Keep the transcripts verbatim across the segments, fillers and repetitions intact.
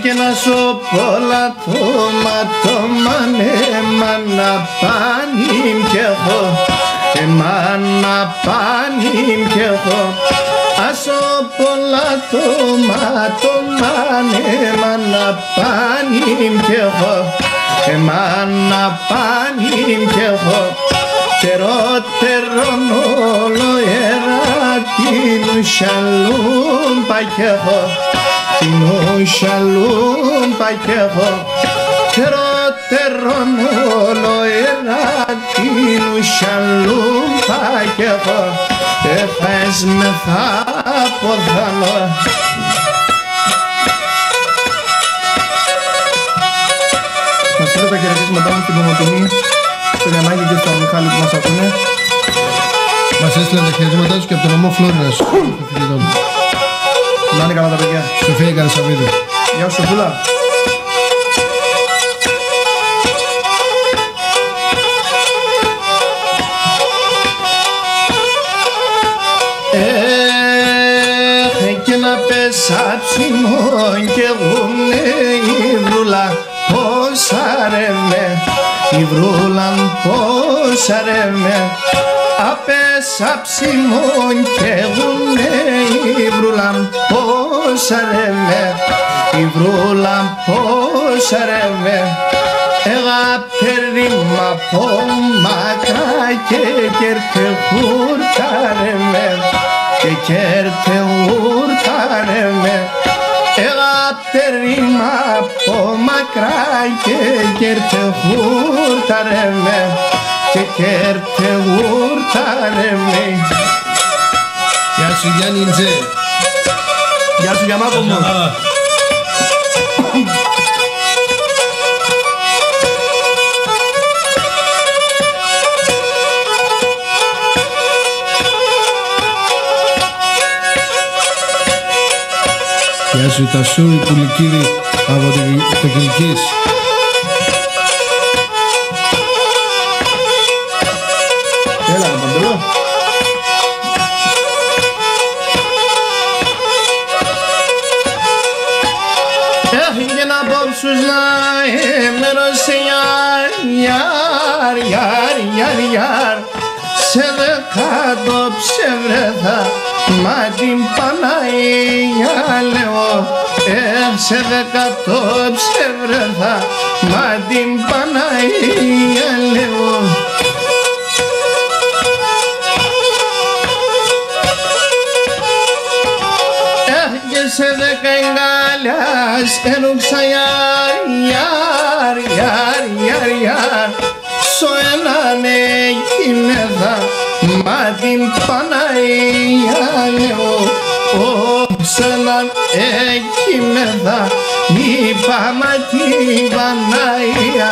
Κι να σ' ω πολλά ατομά, ατομά, ναι, μάνα, πάνι μ' κι έχω. Ε, μάνα, πάνι μ' κι έχω. Ας ω πολλά ατομά, ατομά, ναι, μάνα, πάνι μ' κι έχω. Ε, μάνα, πάνι μ' κι έχω. Τερό- τερόν όλο εράτη, την ουσσαλούμπα κι έχω, την ουσσαλούμπα κι έχω. Τερό- τερόν όλο εράτη, την ουσσαλούμπα κι έχω. Εφαέσ' με θ' αποθανώ. Να στείλω τα χαιρετίσματά μου στην Κομοτηνή, στο Γιαννάκη και στον Μιχάλη που μας ακούνε. Μας έστειλαν τα χαιρετίσματά τους και από το Λαό Φλόρινας, στο Φιλιδόν. Να είναι καλά τα παιδιά. Σοφία Καρασαβίδου. Γεια σου, Σοφούλα. Έχ', έν' απέσ' αψιμόν 'κ' εγούνε η Βρούλα, πόσα ρε με, η Βρούλα, πόσα ρε με. Απέσ' αψιμόν 'κ' εγούνε η Βρούλα, πόσα ρε με, η Βρούλα, πόσα ρε με. Εγάπ' τερί μ' απ' ο μακρά και 'κ' έρ'ται γούρτα ρε με, και 'κ' έρ'ται γούρτα ρε με. Εγάπ' τερί μ' απ' ο μακρά και 'κ' έρ'ται γούρτα ρε με, και 'κ' έρ'ται γούρτα ρε με. Γεια σου, Γιάννη Ντζέ. Γεια σου, Γιαμάκο μου. Γεια σου, Τασούλ Πουλικίδη από το, το Κιλκής. Έλα, ρε Παντελό. Έχ', έν' απόψ' ους να εμέρωσεν, γιαρ, γιαρ, γιαρ, γιαρ, γιαρ. Σ' εδέκα ατόπ'ς ευρέθα, μα την Παναγία λέω. Έχ', σ' εδέκα ατόπ'ς ευρέθα, μα την Παναγία λέω. Έχ', και σ' εδέκα εγκαλιάς, έδοξα, γιαρ, γιαρ, γιαρ, γιαρ, γιαρ. Σ' έναν εκοιμέθα, μα την Παναγία λέω. Ω, σ' έναν εκοιμέθα, είπα, μα την Παναγία.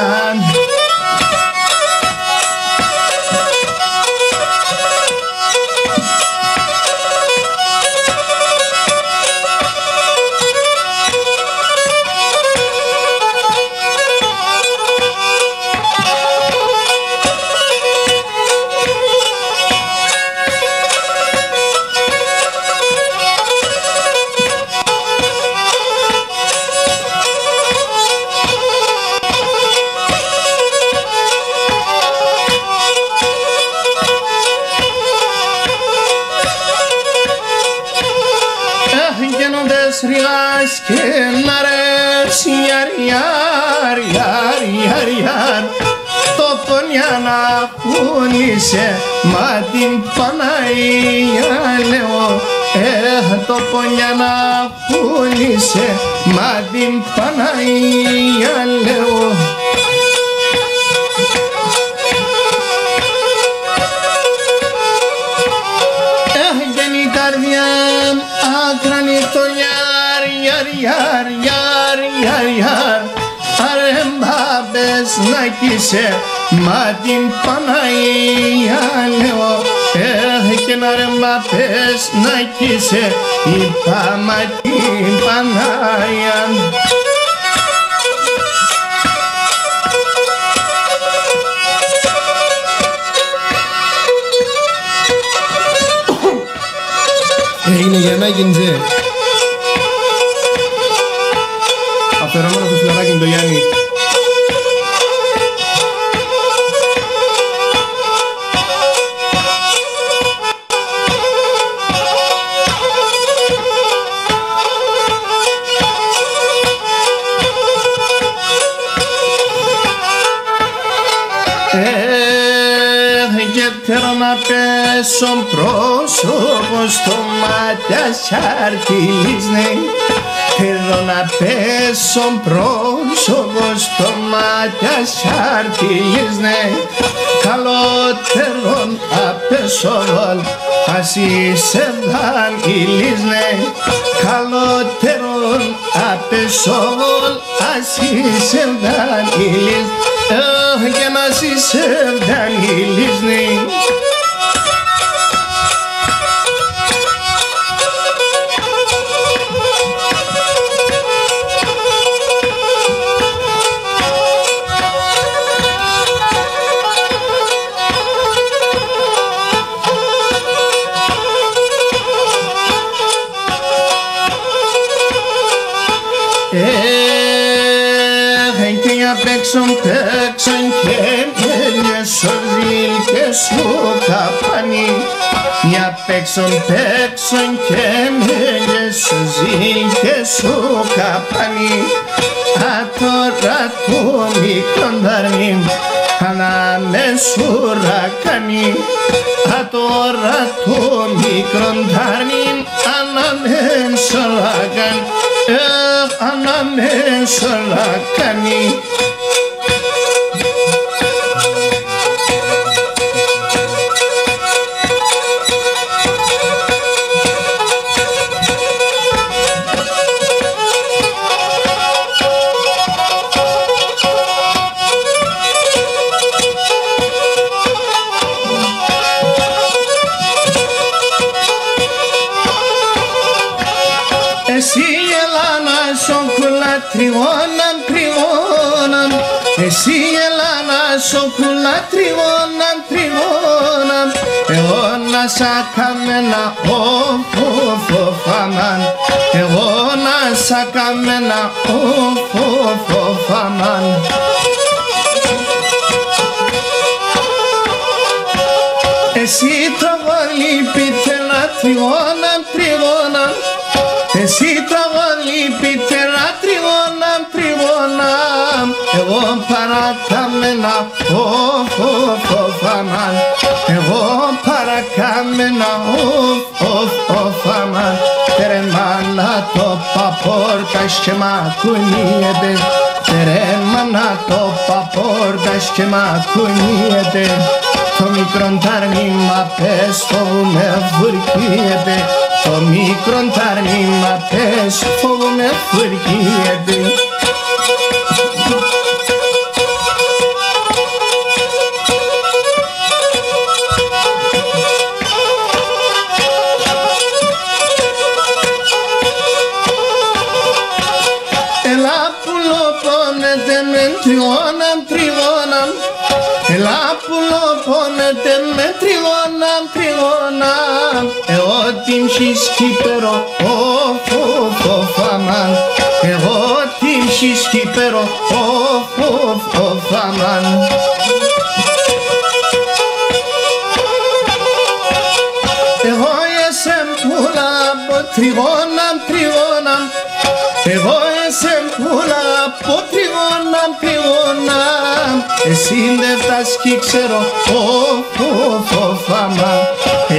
Έχ', γένοντες ρηγάς και ναρές, γιαρ, γιαρ, γιαρ, γιαρ, γιαρ. Τόπον για να πούλησε, μα την Παναγία λέω. Έχ', τόπον για να πούλησε, μα την Παναγία λέω. Έχ', και η καρδιά μ' άκραν ητόν, γιαρ, γιαρ. Αρέμπα πες να 'κ' είσαι, μα την Παναγία λέω. Έχ', και αρέμπα πες να 'κ' είσαι, είπα, μα την Παναγία. Έγινε, Γιαννάκη Ντζέ. Αφιερωμένο στο φιλαράκι μου το Γιάννη. Έχ, και θέλω να πέσω, πρόσωπο, στομάτια σ' αρτιλίζ'νε. Θέλω να πέσω, πρόσωπο, στομάτια σ' αρτιλίζ'νε. Καλότερον απέσω βόλ', ας είσαι δανειλίζ'νε. Καλότερον απέσω βόλ', ας είσαι δανειλίζ', αχ, και να είσαι δανειλίζ'νε. Έχ, και για παίξον, παίξον και μέλιες σο ζήλ και σο καπάνι. Για παίξον, παίξον και μέλιες σο ζήλ και σο καπάνι. Ατώρα το μικρόν τ' αρνίν, ανάμεσου ρακάνι. Ατώρα το μικρόν τ' αρνίν, ανάμεσου ρακάν, εχ, ανάμεσου ρακάνι. Εσύ η Ελάνα σο κουλά τριγώνα, τριγώνα. Εσύ η Ελάνα σο κουλά τριγώνα, τριγώνα. Εγώ να σ' ακάμ'νε να, οφ, οφ, οφ, αμάν. Εγώ να σ' ακάμ'νε να, οφ, οφ, οφ, αμάν. Εσύ τρογόν λυπητερά τριγώνα, τριγώνα. Εσύ τρογόν λυπητερά τριγώνα, τριγώνα. Εγώ παρακάμ'νε να, οφ, οφ, οφ, αμάν. Εγώ παρακάμ'νε να, οφ, οφ, οφ, αμάν. Τερέν μάνα το παπόρτας και μ' ακουνίεται. Τερέν μάνα το παπόρτας και μ' ακουνίεται. Το μικρόν τ' αρνίν μ' απέσ' φοβούμαι φουρκίεται. Το μικρόν τ' αρνίν μ' απέσ' φοβούμαι φουρκίεται. Ελά, πουλό, πόνετε με τριγώνα, τριγώνα. Ελά, πουλό, πόνετε με τριγώνα, τριγώνα. Εγώ τ' ήμ'σ' εις κυπέρο, οφ, οφ, οφ, αμάν. Εγώ τ' ήμ'σ' εις κυπέρο, οφ, οφ, οφ, αμάν. Εγώ εσέν πουλά από τριγώνα, τριγώνα. Εγώ εσέν πουλά από τριγώνα, τριγώνα. Εσύ ντ' ευτάς 'κι ξέρω, οφ, οφ, οφ, αμάν.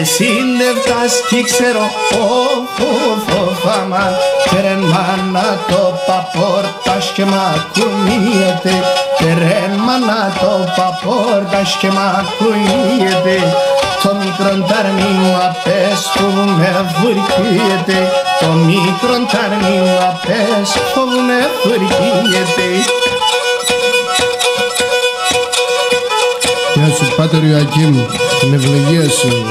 Εσύ ντ' ευτάς 'κι ξέρω, οφ, οφ, οφ, αμάν. Τερέν μάνα το παπόρτας και μ' ακουνίεται. Τερέν μάνα το παπόρτας και μ' ακουνίεται. Το μικρόν τ' αρνίν μ' απέσ' φοβούμαι φουρκίεται. Το μικρόν τ' αρνίν μ' απέσ' φοβούμαι φουρκίεται. Γεια σου, Πάτερ Ιωακήμ, την ευλογία σου.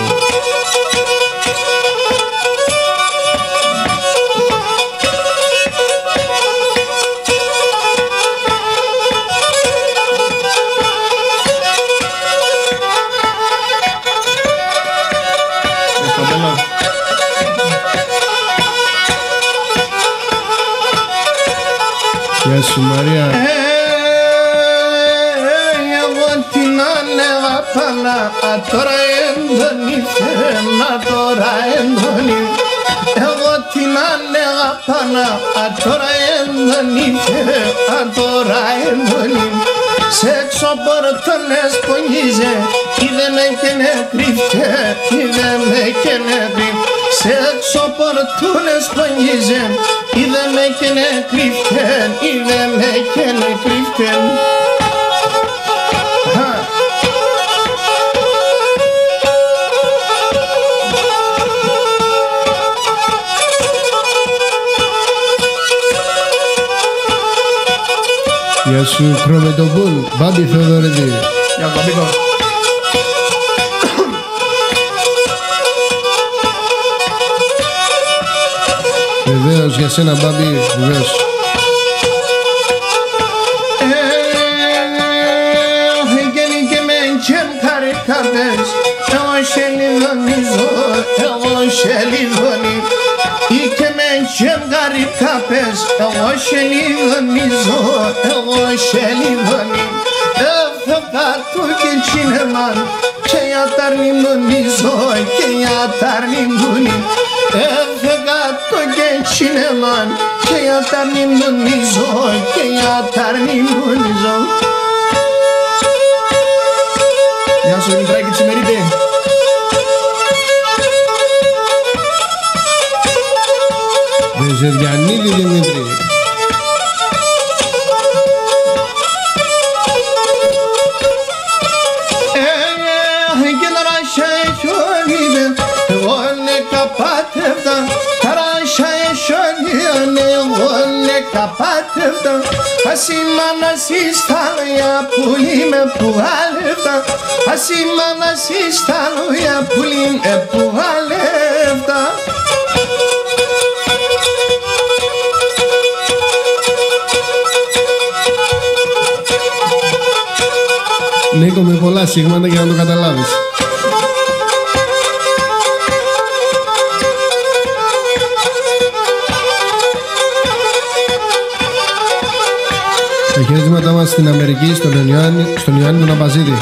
Γεια σου, Μαρία. Ε, εγώ την Άννα αγαπάνα, ατώρα έντονη, ατώρα έντονη. Εγώ την Άννα αγαπάνα, ατώρα έντονη, ατώρα έντονη. Σ' έξω πορτόν εσπονγίζε, είδε με και νεκρύφτεν, είδε με και νεκρύφτεν. Σ' έξω πορτόν εσπονγίζε, είδε με και νεκρύφτεν, είδε με και νεκρύφτεν. Γεια σου, Κρομετοπούλ, Μπάμπη Θοδωρίδη. Γεια, Μπαμπίκο. Βεβαίως, για σένα, Μπάμπη, βεβαίως. Ε, γεννήκε με και μ' γαρύπ' καπες, εγώ σ' ελιδονίζω, εγώ σ' ελιδονί. Είκαι με και μ' γαρύπ' καπες, εγώ σ' ελιδονίζω, εγώ σ' ελιδονί. Έφευγα το κετσίνεμαν, και για τ' αρνημονίζω, και για τ' αρνημονί. Έφευγα το κετσίνεμαν, και για τ' αρνημονίζω, και για τ' αρνημονίζω. Γεια σου, Δημητράκη Τσιμερίτη. Βεζεριανίδη Δημήτρη. Ε, και τα ράσια εχιόνιδε, εγώ νεκαπάτευτα. Τα ράσια εχιόνιδε, εγώ νεκαπάτευτα. Ας η μάνα σ' τα λόγια πουλί με πουγάλευτα. Ας η μάνα σ' τα λόγια πουλί με πουγάλευτα. Νίκο, με πολλά σίγματα για να το καταλάβεις. Τα χαιρετίσματά μας στην Αμερική, στον Ιωάννη, στον Ιωάννη τον Αμπαζίδη.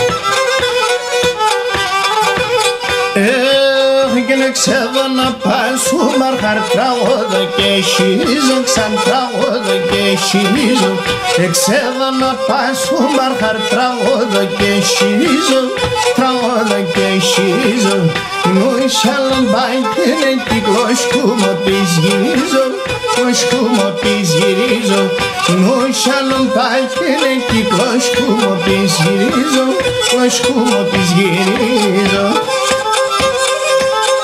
Έχ, και να ξέβω να πάσω μ' άρχαρ' τραγώδω και χειλίζω, ξαν τραγώδω και χειλίζω. Εξέβω να πάσω μ' άρχαρ' τραγώδω και χειλίζω, τραγώδω και χειλίζω. Ν' ούσιαλον πάει και νεκύκλος σκούμο πισ' γυρίζω, σκούμο πισ' γυρίζω. Ν' ούσιαλον πάει και νεκύκλος σκούμο πισ' γυρίζω, σκούμο πισ' γυρίζω.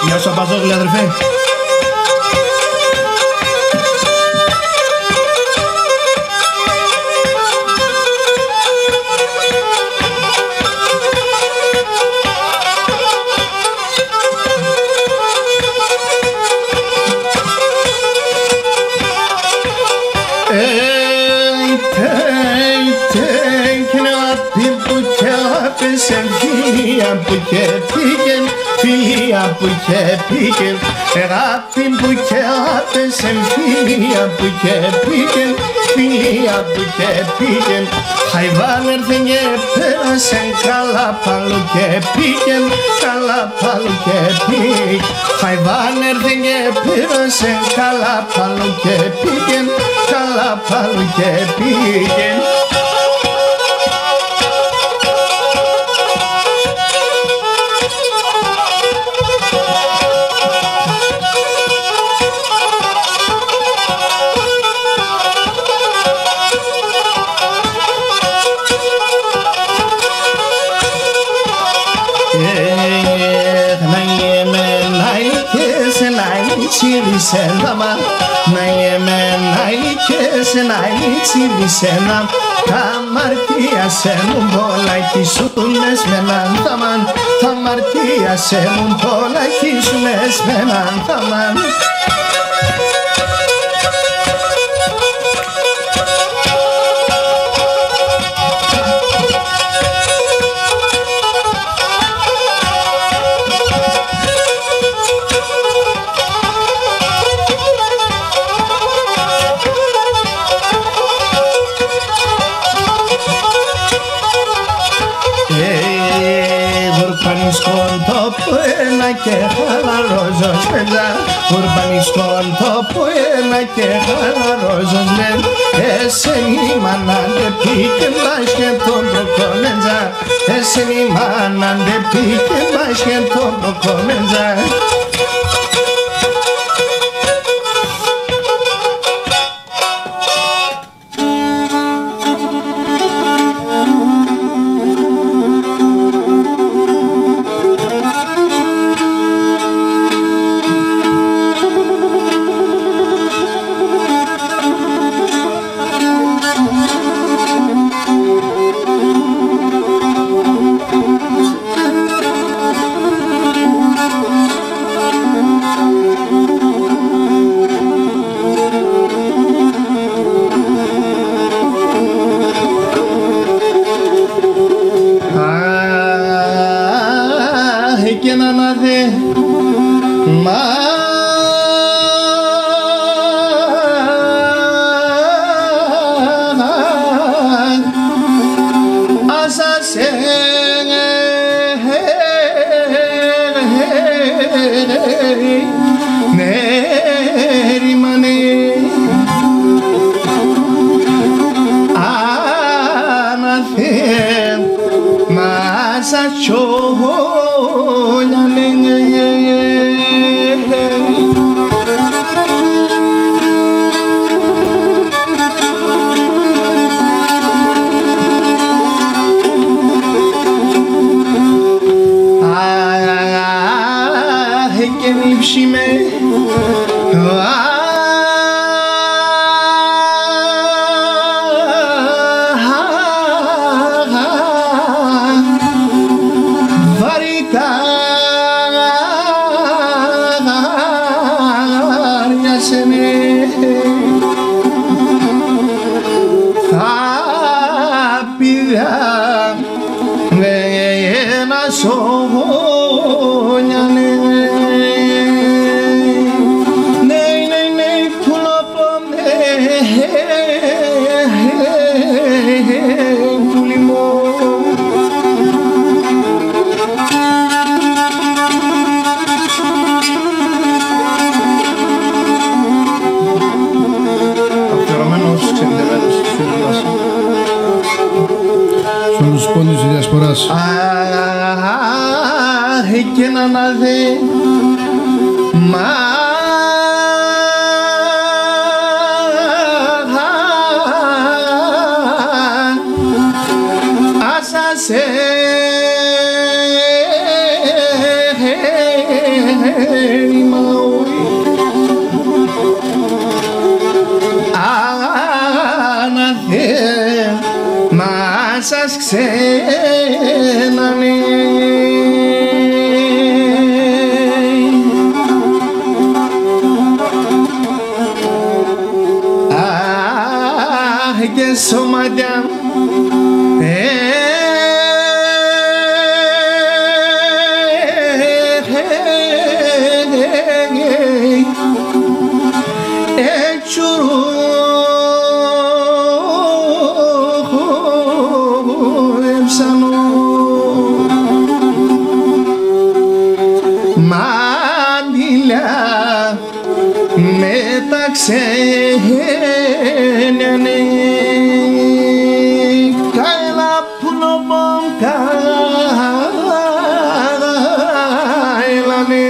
Γεια σου, Αμπαζόγλη, αδερφέ. Έι, τέι, τέι, κι είναι αγάπη που κι έπεσε, φιλία που κι επήγεν, φιλία που κι επήγεν. Αγάπη που κι έπεσε, φιλία που κι επήγεν, φιλία που κι επήγεν. Χαϊβάν έρθεν και πέρασεν, καλάπαλο κι επήγεν, καλάπαλο κι επήγεν. Χαϊβάν έρθεν και πέρασεν, καλάπαλο κι επήγεν, καλάπαλο κι επήγεν. Εχ, να είμαι να είκες, να είκες, να είκες, να είκες, να είκες, να είκες, να Τ' αμαρτίασεν ουν π' ολά 'κι σουν εσμέν' ατάμαν, τ' αμαρτίασεν ουν π' ολά 'κι σουν εσμέν' ατάμαν. Τον τόπο ένα και χαλαρός ζωσμέν'. Εσέν' η μάνα ντ' επίκεν πα σ' και τον προκομέντζα. Εσέν' η μάνα ντ' επίκεν πα σ' και τον προκομέντζα. Αχ, και έναν αδέ, μα ας ας έρημανε αναθέν' μας ας σιόλιανε. Αχ, και μη ψημέ. Αχ, βαρύτητα σε μέ. Θα πήρα με ένα σόγια, ναι. Ναι, ναι, ναι, πουλοπό, ναι. Πουλί μ'. Αφιερωμένος, ξενιτεμένος, σ' όλους μας. Σ' όλους τους πόντους της διασποράς. Αχ, και έναν αδέ, μα ας ας έρημανε αναθέν' μας ας ξένανε. Αχ, και σώματα, ε, ε, τσουρούχ, ε, ψανό. Μαντήλια με τα ξένια, ναι. Καέλα, πουλοπό μ', καέλα, ναι.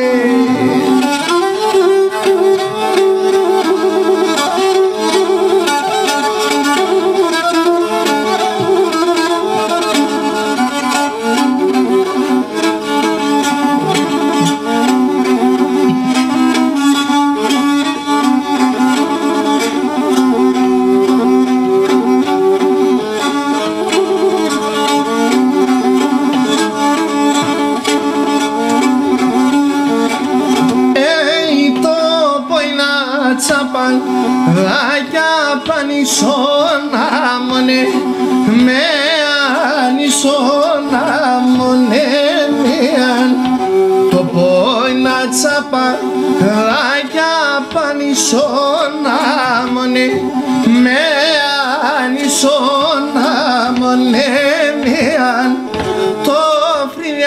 Έι, το πόινα τσαπαλάκια παν ίσον άμον, ε, με άν ίσον άμον, ε, με άν. Το πόινα τσαπαλάκια παν ίσον άμον, ε, με άν ίσον άμον, ε, με άν. Το φρύδι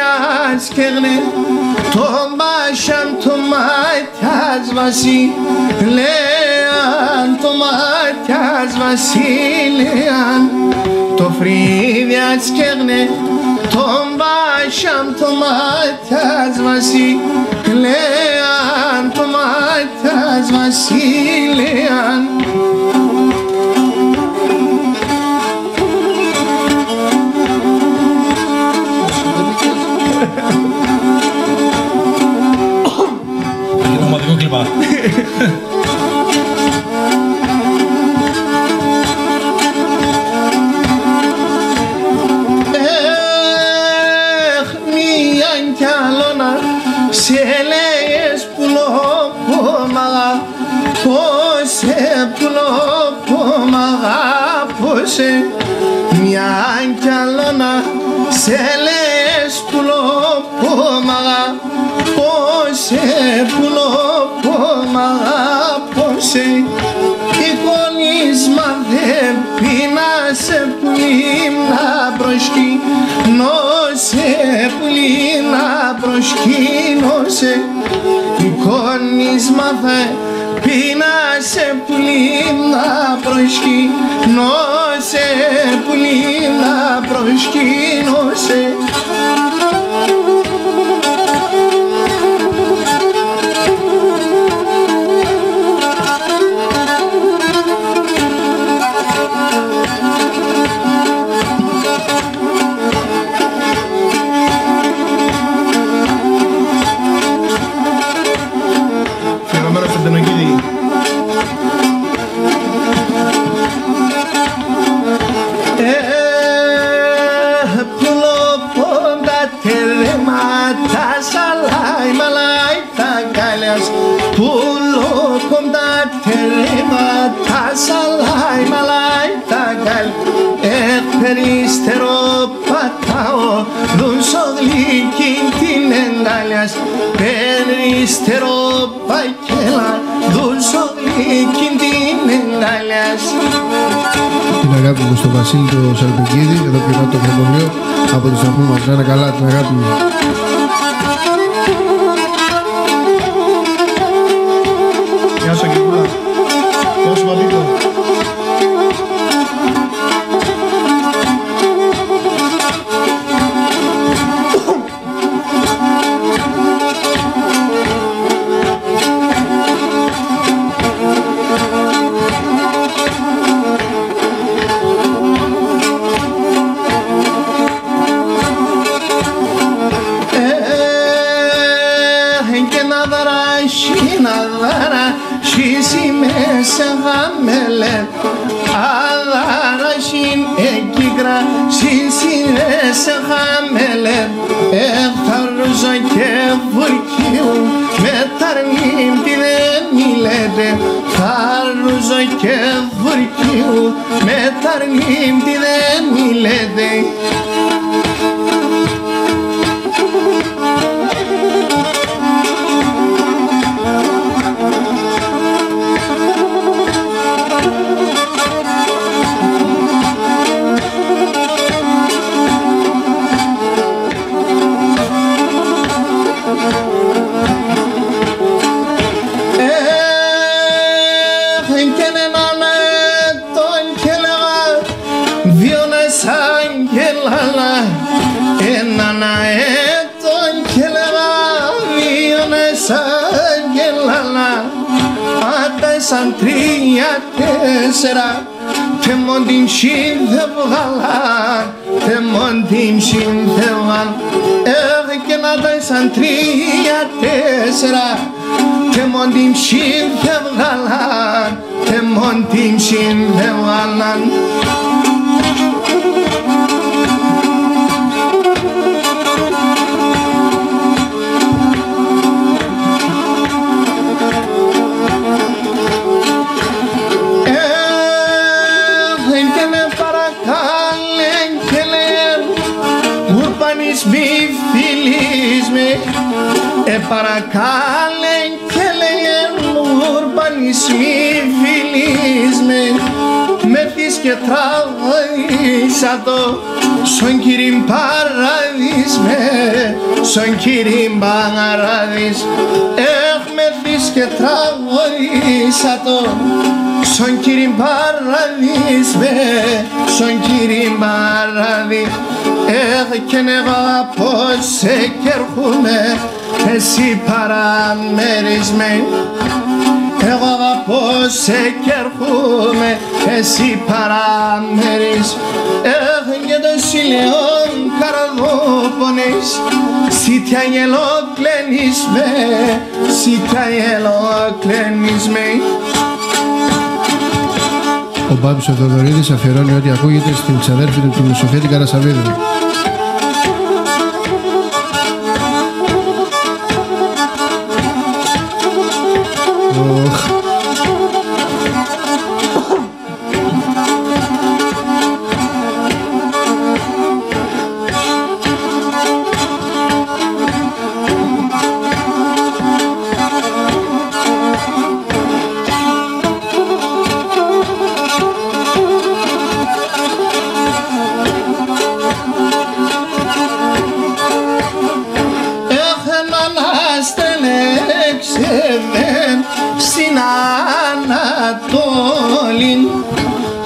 ας καίγ'νε, το μάσ' σ' άν το μάτ' Βασιλέαν, το μάτιας βασιλέαν, το φρύδι ατ'ς καίγ'νε τον Πασχάν, το μάτιας βασιλέαν, το μάτιας βασιλέαν. Έχει το μαθητικό κλίμα. Έχ, μίαν κι άλλο να σε λέει, πουλό, πο μ' αγάπωσες, πουλό, πο μ' αγάπωσες. Μίαν κι άλλο να σε λέει, πουλό, πο μ' αγάπωσες, πουλό, πο μ' αγάπωσες. Εικόνες μάθε, πίνας, πουλί μ', να προσκύνωσες, πουλί μ', να προσκύνωσες. Εικόνες μάθε, πίνας, πουλί μ', να προσκύνωσες, πουλί μ', να προσκύνωσες. Αφιερωμένο στον Τενοκίδη. Πουλό, πο μ' τα τέρεμα, τα σαλάι μαλάι, τα αγκάλιας. Πουλό, πο μ' τα τέρεμα, τα σαλάι μαλάι, τα αγκάλιας. Έχ, περίστερο πατάω, δουν σο γλυκύν την αγκάλιας. Περίστερο πα- Κελά, δουν σο γλυκύν την αγκάλιας. Την αγάπη μου στο Βασίλη το Σαλπικίδη, εδώ πεινά το Μανολίο, από το σταθμό μας. Να είναι καλά, την αγάπη μου. Γεια σου, Αγγελούλα. Γεια σου, Παπίτο. Έχ, και να δράσ', να δράσ', σι, σι με σε χαμελέ. Αδαράσ' σην εκκράσ', σι, σι με σε χαμελέ. Εχ, θα ρούζω και φουρκίω, με τ' αρνίν' τι δεν μ' ήλετε. Θα ρούζω και φουρκίω, με τ' αρνίν' τι δεν μ' ήλετε. Έχ, και έναν έτον κι έλεγα, δύο να σ' αγγελάλα, έναν έτον κι έλεγα, δύο να σ' αγγελάλα, άτα εσάν τρία τέσσερα, τ' εμόν τη μ' σύνθ' εβγάλαν, τ' εμόν τη μ' σύνθ' εβγάλαν. Έχ, και να τα εσάν τρία τέσσερα, τ' εμόν τη μ' σύνθ' εβγάλαν, τ' εμόν τη μ' σύνθ' εβγάλαν. Έχ, και με παρακάλεν κι ελέγεν, γουρπάνι σ' μη φιλείς με. Ε, παρακάλεν κι ελέγεν, γουρπάνι σ' μη φιλείς με. Μ' έρθεις και τραβήσα το, σον Κύρι μ' παραδείσ' με, σον Κύρι μ' παραδείσ'. Έχ, Μεθύς και τραγωδίσατο σον Κύρι Παραδείσ' με, σον Κύρι Παραδείσ'. Έχ' κι εγώ αγαπώ σε κι έρχουμαι, εσύ παραμέρις με. Εγώ αγαπώ σε κι έρχουμαι, εσύ παραμέρις. Έχ' και τον Σιλεόν καρδόπονες, σ' τ' αγγελό κλαίνεις με, σ' τ' αγγελό κλαίνεις με. Ο Μπάμπης ο Θοδωρίδης αφιερώνει ό,τι ακούγεται στην ξαδέρφη του, τη Μουσοφέτη Καρασαβίδου. Οχ. Έχ' έναν άστεν εξεβέν' σην Ανατολήν,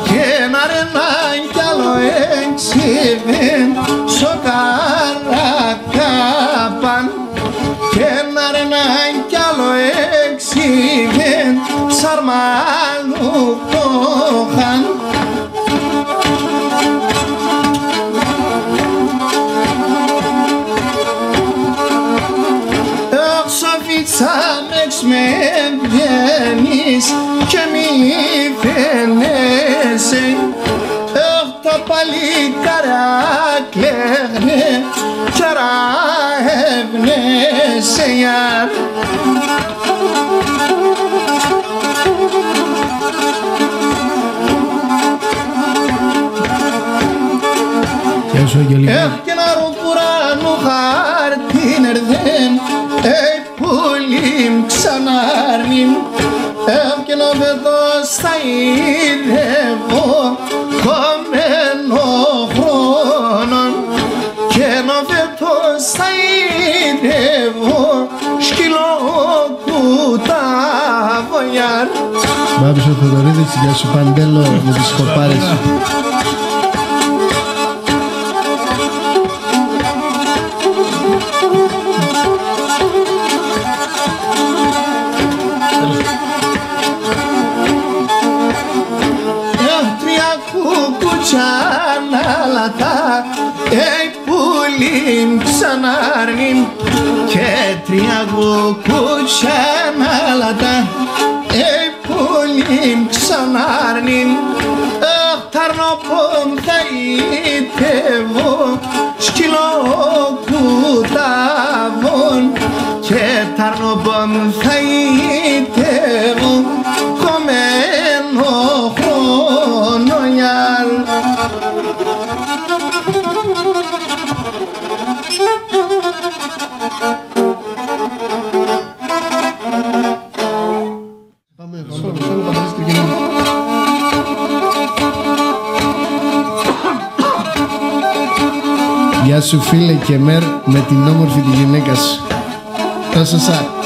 κι έναν κι άλλο εξεβέν' σο Καρακάπαν, κι έναν κι άλλο εξεβέν' σ' Αρμαλουχτόχαν. Αχ, Σοφίτσα μ', έχ' με ευγένεις και μη φαίνεσαι. Αχ, τα παλικάρια κλαίγ'νε κι αραεύ'νε σε, γιαρ. Γεια σου, Αγγελικά. Έχ' κι έναν ουρανού χάρτην έρθεν, έι πουλί μ', ξαν' αρνεί μ'. Έχ' κι έναν φετός ταΐδευω, κομμένον χρονόν. Κι έναν φετός ταΐδευω, σκυλό κουτάβον, γιαρ. Μπάμπης ο Θοδωρίδης, γεια σου Παντέλο, με τις κοπάρες. Έχ' τρία κουκούτσια ανάλατα, έι πουλί μ', ξαν' αρνεί μ'. Και τρία κουκούτσια ανάλατα, έι πουλί μ', ξαν' αρνεί μ'. Αχ, τ' αρνώ πον ταΐδευω, σκυλό κουτάβον. Και τ' αρνώ πον ταΐδευω, κομμένον χρονόν, γιαρ. Πάμε, πάμε, πάμε, πάμε, πάμε, πάμε. Γεια σου, φίλε Κεμέρ, με την όμορφη τη γυναίκα σου. Τάσο σα.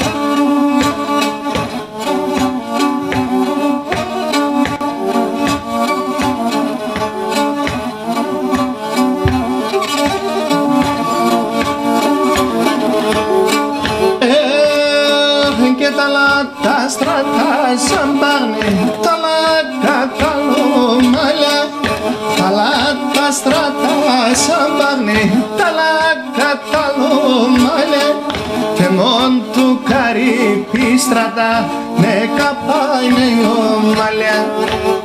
Έχ' και τ' άλλα τα στράτα σ' απάγ'νε, τ' άλλα κα τ' άλλο μαλλιά. Τ' άλλα τα στράτα σ' απάγ'νε, τ' άλλα κα τ' άλλο μαλλιά. Και μόν' του Καρυπή στράτα, νεκ' απάγ'νε ο μαλλιά.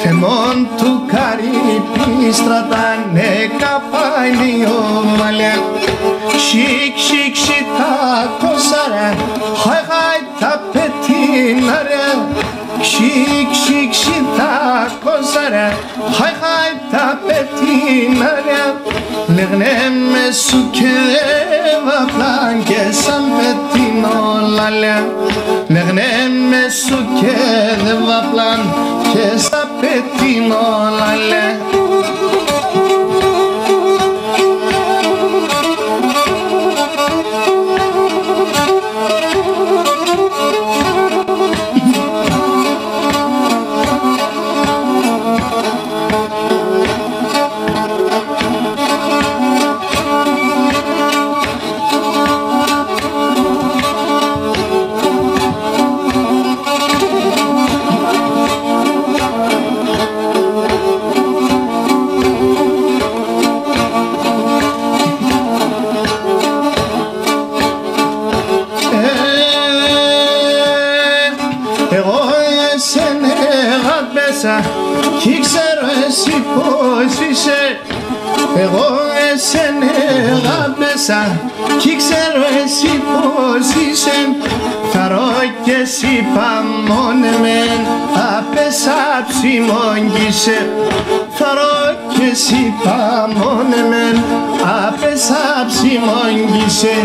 Και μόν' του Καρυπή στράτα, νεκ' απάγ'νε ο μαλλιά. Σικ', σικ', σικ' τα κοσσάρια, χάι, χάι τα πετινάρια. Σικ', σικ', σικ' τα κοσσάρια, χάι, χάι τα πετινάρια. Λέγ'νε με σουκ' και δέβα πλάν και σα πετινό λαλιά. Λέγ'νε με σουκ' και δέβα πλάν και σα πετινό λαλιά. Εσέν εγάπεσα, κι ξέρω εσύ πώς είσαι. Εγώ εσέν εγάπεσα, κι ξέρω εσύ πώς είσαι. Θαρώ κι εσύ παμόν εμέν, απέσ' αψιμόν κι είσαι. Θαρώ κι εσύ παμόν εμέν, απέσ' αψιμόν κι είσαι.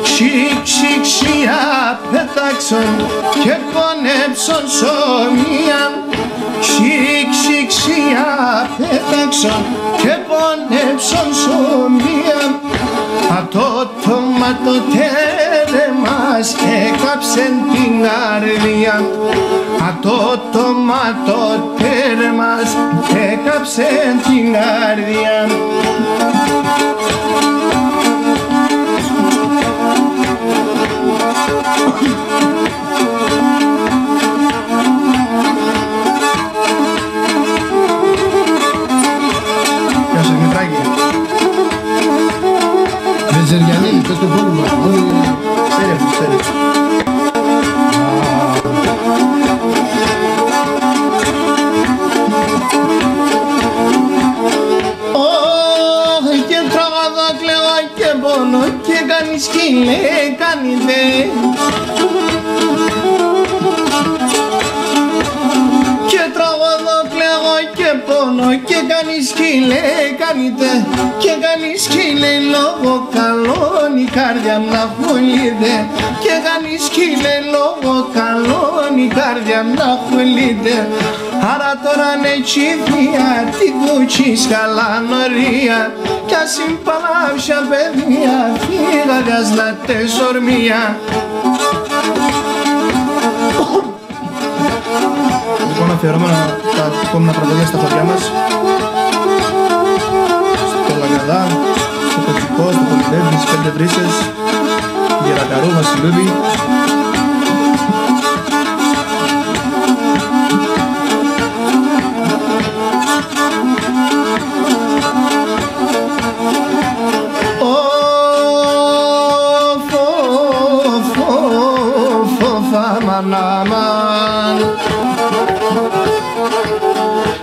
Ξυ, ξυ, ξυ, απέταξον κι επόνεψον σ' ομοίαν. Ξυ, ξυ, ξυ, απέταξον κι επόνεψον σ' ομοίαν. Ατό το ματωτέρ' εμάς έκαψεν την καρδίαν. Ατό το ματωτέρ' εμάς έκαψεν την καρδίαν. Γεια σου, Δημητράκη. Μεζεριανή, πες το φώνημα. Ξέρει, ξέρει. Ωχ, και τραγωδώ, κλαίγω και πονώ και κανείς χείλε, κανείς δεν. Και τραγωδώ, κλαίγω και πονώ και κανείς χείλε, κανείς δεν. Και κανείς χείλε, λόγο καλόν η καρδιά μ' να χωλείται. Και κανείς χείλε, λόγο καλόν η καρδιά μ' να χωλείται. Άρα τώρα, ναι, κι η θεία τη κουτσίσκαλαν ορία, κι ας είναι παλάφια παιδία, φύγα γας να τες ορμία. Λοιπόν, αφιερώμενα τα επόμενα τραγούδια στα χωριά μας. Στο Λαγκαδά, στο Κοτσικό, στο Πολυδέφι, στις Πέντε Βρύσες, Γερακαρού, Βασιλούδι. Ωφ, ωφ, ωφ, ωφ, αμάν, αμάν.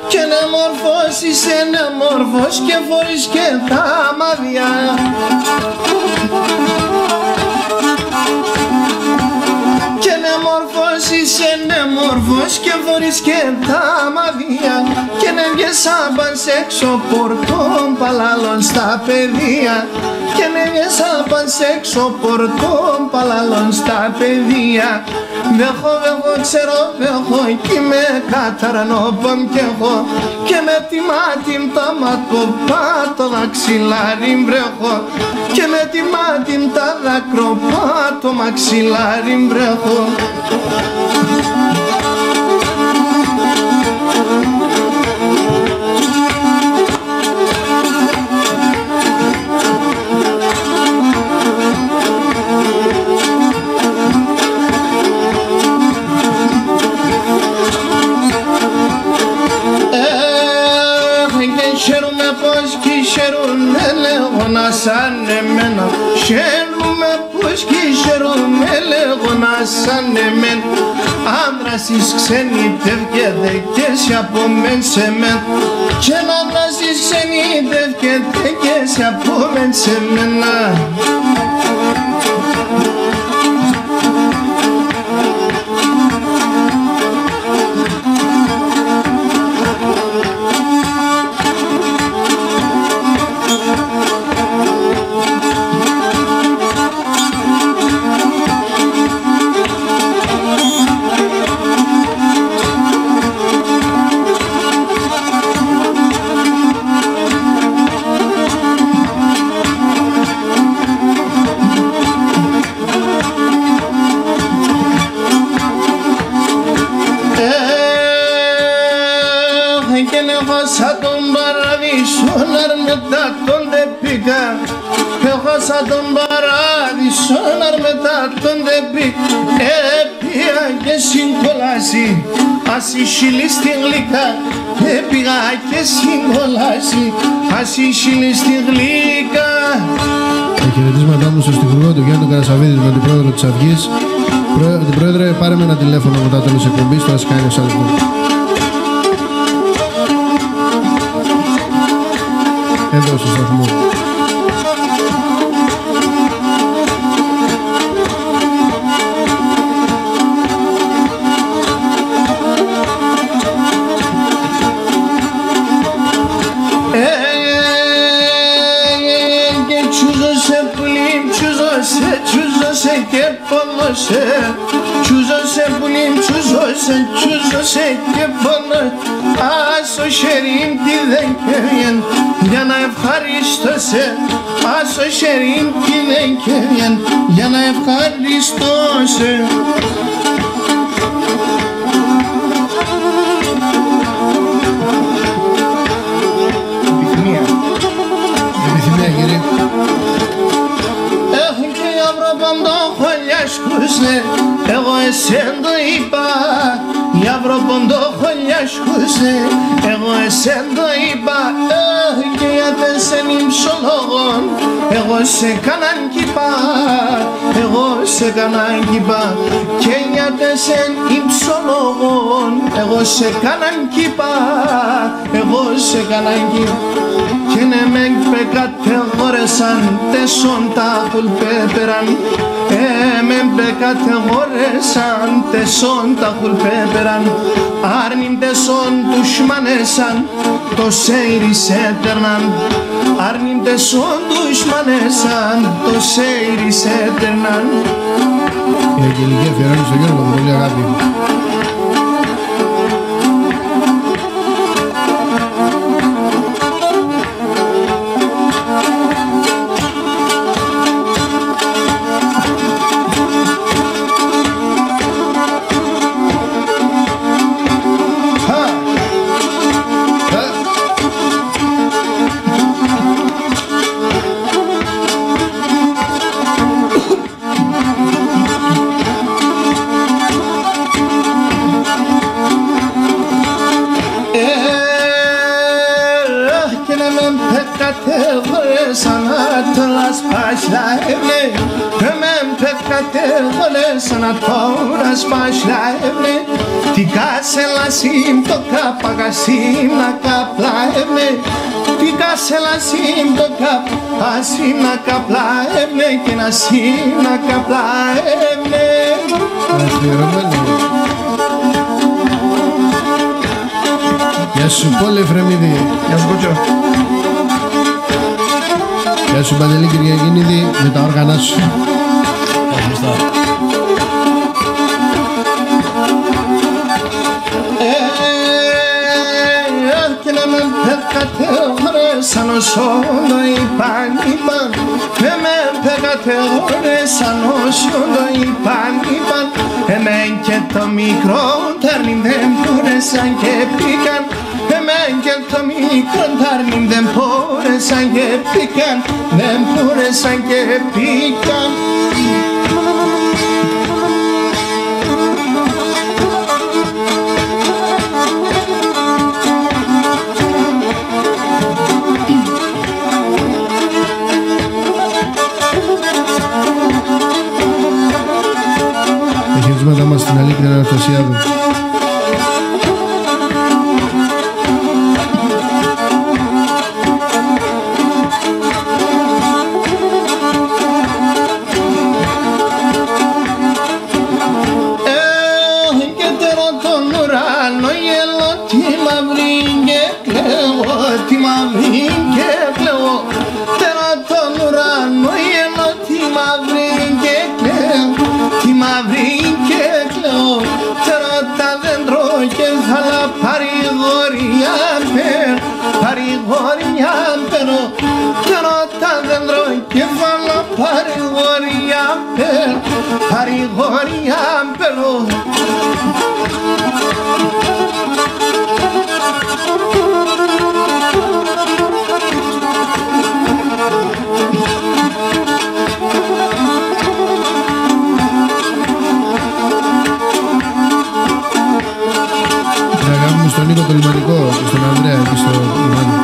Κι είναι μορφός, είσαι, είναι μορφός και φορείς και τα μαύρα. Κι είναι μορφός, είσαι, είναι μορφός και φορείς και τα μαύρα. Κι είναι έβγες απάν' σ' έξω πορτόν, παλαλόν στα παιδία. Κι είναι έβγες απάν' σ' έξω πορτόν, παλαλόν στα παιδία. Βέχω, βέχω, ξέρω, βέχω, κι είμαι καταρανό πον κι έχω. Και με τη μάτι μ' τα ματοπά το δαξιλάρι μ' βρέχω. Και με τη μάτι μ' τα δακροπά το μαξιλάρι μ' βρέχω. Εχ, και χαίρουμαι πως κι χαίρουμαι λέγονας αν εμένα. Χαίρουμαι Πώς κι χαίρουμαι λέγονας αν εμέν, άντρας εις ξενιτεύκεται κι εσύ απομέν' σ' εμέν. Κι έναν άντρα εις ξενιτεύκεται κι εσύ απομέν' σ' εμέν. Εχ, κι εγώ σαν τον παράδεισον αρ' μετατώντ' εποίκα. Κι εγώ σαν τον παράδεισον αρ' μετατώντ' επί-, επήγα και σην κόλασην, ας εις χείλεις τη γλύκα. Επήγα και σην κόλασην, ας εις χείλεις τη γλύκα. Τα χαιρετίσματά μου στο στιχουργό του Γιάννη Καρασαβίδη, με τον πρόεδρο της Αυγής. Πρό-, την Πρόεδρε, πάρε με ένα τηλέφωνο μετά το τέλος εκπομπής, τώρα σκάει ο Σάλτ. Εδώ στο σταθμό. Ε, και τσούζω σε, πουλί μ', τσούζω σε, τσούζω σε και πόνω σε. Τσούζω σε, πουλί μ', τσούζω σε, τσούζω σε και πόνω. Ας το χέρι μ' τη δεκαετία, για να ευχαριστώ σε. Ας το χέρι μ' τη δεκαετία, για να ευχαριστώ σε. Επιθυμία. Επιθυμία, κύριε. Έχω και αύριο παντό χωλιάσκουσε, εγώ εσέν το είπα. Αύριο παντό χωλιάσκουσε, εγώ εσέν το είπα. Αχ, και για τ' εσέν ym'ψώλογον, εγώ σε κάμ'ναν κήπα, εγώ σε κάμ'ναν κήπα. Και για τ' εσέν ym'ψώλογον, εγώ σε κάμ'ναν κήπα, εγώ σε κάμ'ναν κήπα. Και εμέν πεκατεγόρεσαν τ' εσόν τα χουλπέπεραν. Εμέν πεκατεγόρεσαν τ' εσόν τα χουλπέπεραν. Αρνίν' τ' εσόν ντουσμάνεσαν, το σέιρ' εις έτερναν. Αρνίν' τ' εσόν ντουσμάνεσαν, το σέιρ' εις έτερναν. Η Αγγελική αφιερώνει στο Γιώργο, με πολλή αγάπη. Αχ, κι εμέν πεκατεγόρεσαν ατ' λάσπα σλάιρ'νε. Εμέν πεκατεγόρεσαν ατ' λάσπα σλάιρ'νε. Τ' κάσελας ύμ'ν το καπ' κα σύννακα πλάιρ'νε. Τ' κάσελας ύμ'ν το καπ', κα σύννακα πλάιρ'νε, κι ένα σύννακα πλάιρ'νε. Αφιερωμένο. Γεια σου, Πόλ' Εφρεμίδη. Γεια σου, Κότσο. Γεια σου, Παντελή Κυριακινίδη, με τα όργανα σου. Ευχαριστώ. Ε, κι εμέν πεκατεγόρεσαν οσόν το είπαν, είπαν. Εμέν πεκατεγόρεσαν οσόν το είπαν, είπαν. Εμέν και το μικρόν τ' αρνίν' δ' εμπόρεσαν κι εποίκαν. Εμέν και το μικρόν τ' αρνίν' δ' εμπόρεσαν κι εποίκαν. Δ' εμπόρεσαν κι εποίκαν. Τα χαιρετίσματά μας στην Αλίκη την Αναστασιάδου. Εχ, και τερά τον ουρανόν γελώ, τη μαύρην και κλαίω, τη μαύρην και κλαίω. Τερά τον ουρανόν γελώ, τη μαύρην και κλαίω, τη μαύρην και κλαίω. Τερά τα δέντρα κεφάλα παρηγορία παίρ', παρηγορία παίρ'. Τερά τα δέντρα κεφάλα παρηγορία παίρ', παρηγορία παίρ'. Την αγάπη μου στον Νίκο το Λιμανικό και στον Ανδρέα και στο Ιμάνι.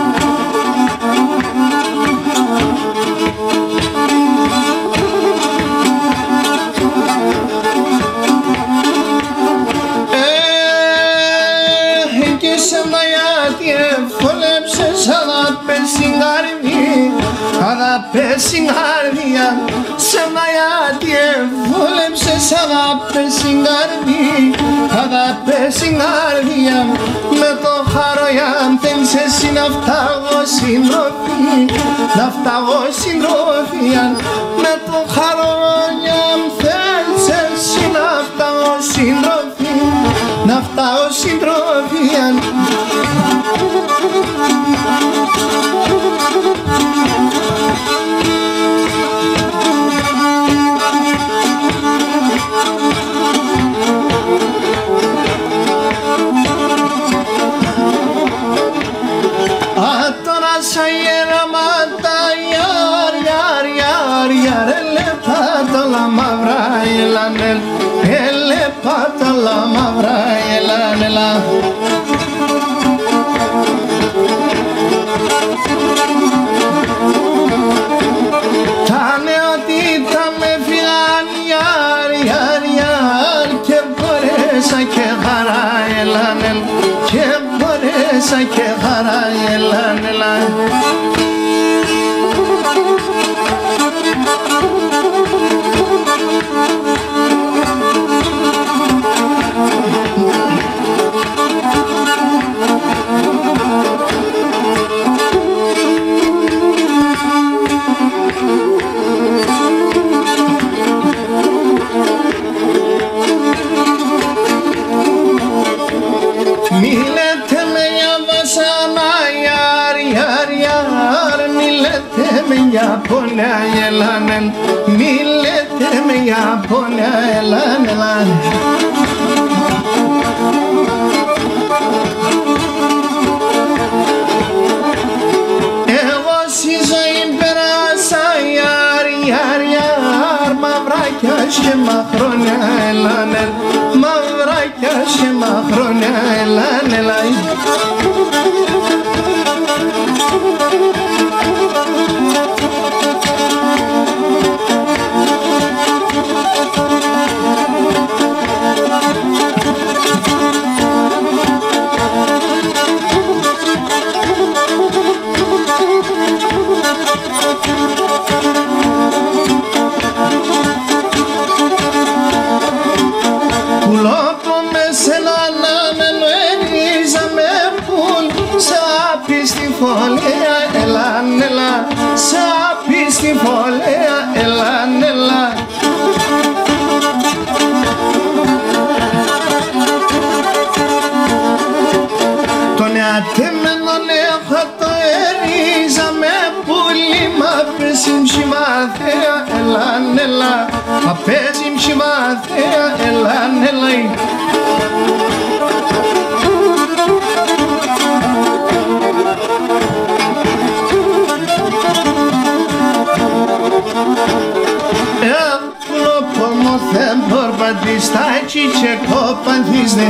Πες σην καρδία μ', σε μ' να, γιατί εβούλεψες, αγάπες σην καρδί-, αγάπες σην καρδία μ'. Με το χάρο, αν θέλεις εσύ να φτάγω συντροφή, να φτάγω συντροφία. Με το χάρο, αν θέλεις εσύ να φτάγω συντροφή, να φτάω συντροφία. Ατώρα σα γεράματα, γιαρ, γιαρ, γιαρ, γιαρ, ελέπ' ατ' όλα μαύρα, ελάν, ελ, ελέπ' ατ' όλα μαύρα, ελάν, ελάν. Τα νεότητα μ' έφυγαν, γιαρ, γιαρ, γιαρ, κι εμπόρεσα και χαρά, ελάν, ελ, κι εμπόρεσα και χαρά, ελάν, ελάν. Μη λέτε με για βάσανα, γιαρ, γιαρ, γιαρ, μη λέτε με για πολλά, ελάν, ελ, μη λέτε με για πολλά, ελάν, ελάν. Εγώ σην ζωήν πέρασα, γιαρ, γιαρ, γιαρ, μαυρά κι άσχεμα χρόνια, ελάν, ελ, μαυρά κι άσχεμα χρόνια, ελάν, ελάν. Πουλό πο μ' εσέν' ανάμενο, ε, ρίζα με πουλ', σ' απίστ' τη φωλέα, ελάν, ελάν, σ' απίστ' τη φωλέα, ελάν, ελάν. Τον εατεμένον έχω ατό, ε, ρίζα με πουλί, μ' απέσ' σην ψημαθέαν, ελάν, ελάν, απέσ' σην ψημαθέαν, ελάν, ελάν. Πουλό πο μ' οθέν' πορπατίσ', τ' ατ' κι εκοπανθίζ'νε.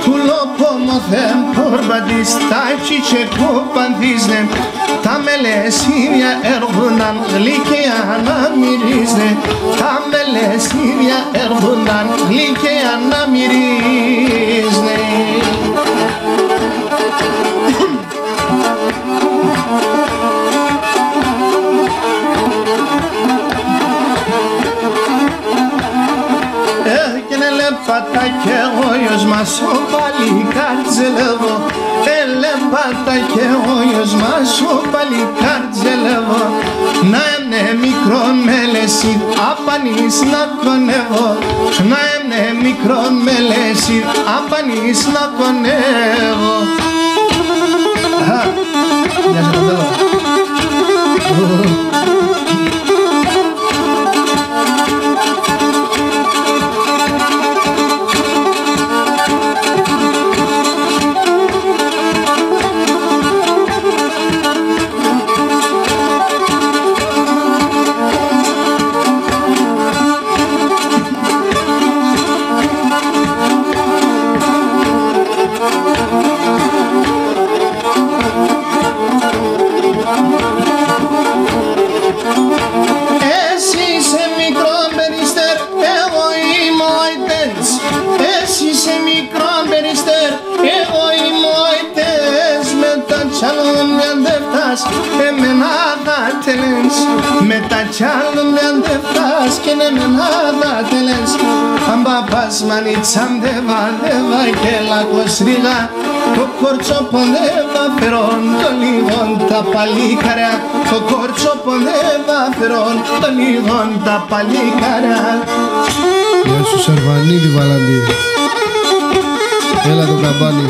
Πουλό πο μ' οθέν' πορπατίσ', τ' ατ' κι εκοπανθίζ'νε. Τα μελεσίδια έρχουνταν γλυκιά να μυρίζ'νε. Τα μελεσίδια έρχουνταν γλυκιά να μυρίζ'νε. Κι 'ν ελέπ' ατα κι εγώ, γιος μας ο παλικάρτς, ζελεύω. Ελέπ' ατα κι εγώ, γιος μας ο παλικάρτς, ζελεύω. Να έμ'νε μικρόν μελεσίδ', απανίσ' να κονεύω. Να έμ'νε μικρόν μελεσίδ', απανίσ' να κονεύω. Αχ, για σε το θέλω. Εσύ είσαι μικρόν περιστέρ', εγώ είμαι ο αετέν σ'. Εσύ είσαι μικρόν περιστέρ', εγώ είμαι ο αετέν σ'. Με τα τσαλούμια ντ' ευτάς, εμένα θα τελέν Μετά κι άλλο μιαν ντευτάς κι ναι μεν ατά τελές. Αμπαπάς μανίτσαν ντεβά ντεβά κι ελάκ'ος ρίγα. Το κορτσόπον ντεβάφερον το λίγον τα παλίκαρια. Το κορτσόπον ντεβάφερον το λίγον τα παλίκαρια. Γεια σου Σαρβανίδη Βαλαντή. Έλα το καμπάνι.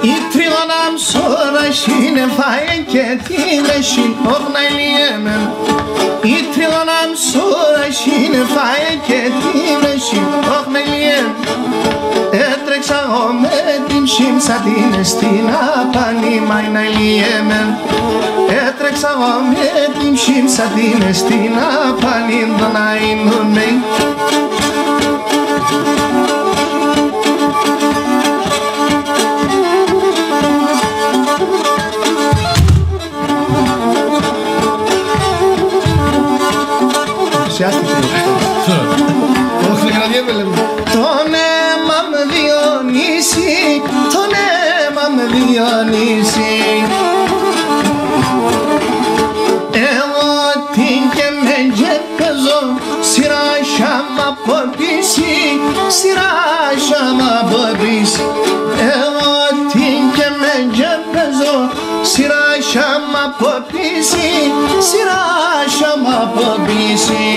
Η τρίγωνα μ' σ' ώραν σύννεφα έν' και την έσ̆ην, ωχ να ελιέμεν. Η τρίγωνα μ' σ' ώραν σύννεφα έν' και την έσ̆ην, ωχ να ελιέμεν. Έτρεξα εγώ με την ψ̌ην μ' σα τίνε σ' την απανή, μάι να ελιέμεν. Έτρεξα εγώ με την ψ̌ην μ' σα τίνε σ' την απανή, δω να ίνουνε. Σιάστηκε. Ωχ, δεν κρατιέμαι, λέμε. Τον αίμα μ' Διονύση, τον αίμα μ' Διονύση. Εγώ τίνκ'εμαι και παίζω, σειρά χιάμ' αποπίσι, σειρά χιάμ' αποπίσι. Εγώ τίνκ'εμαι και παίζω, σειρά χιάμ' αποπίσι, σειρά χιάμ' αποπίσι.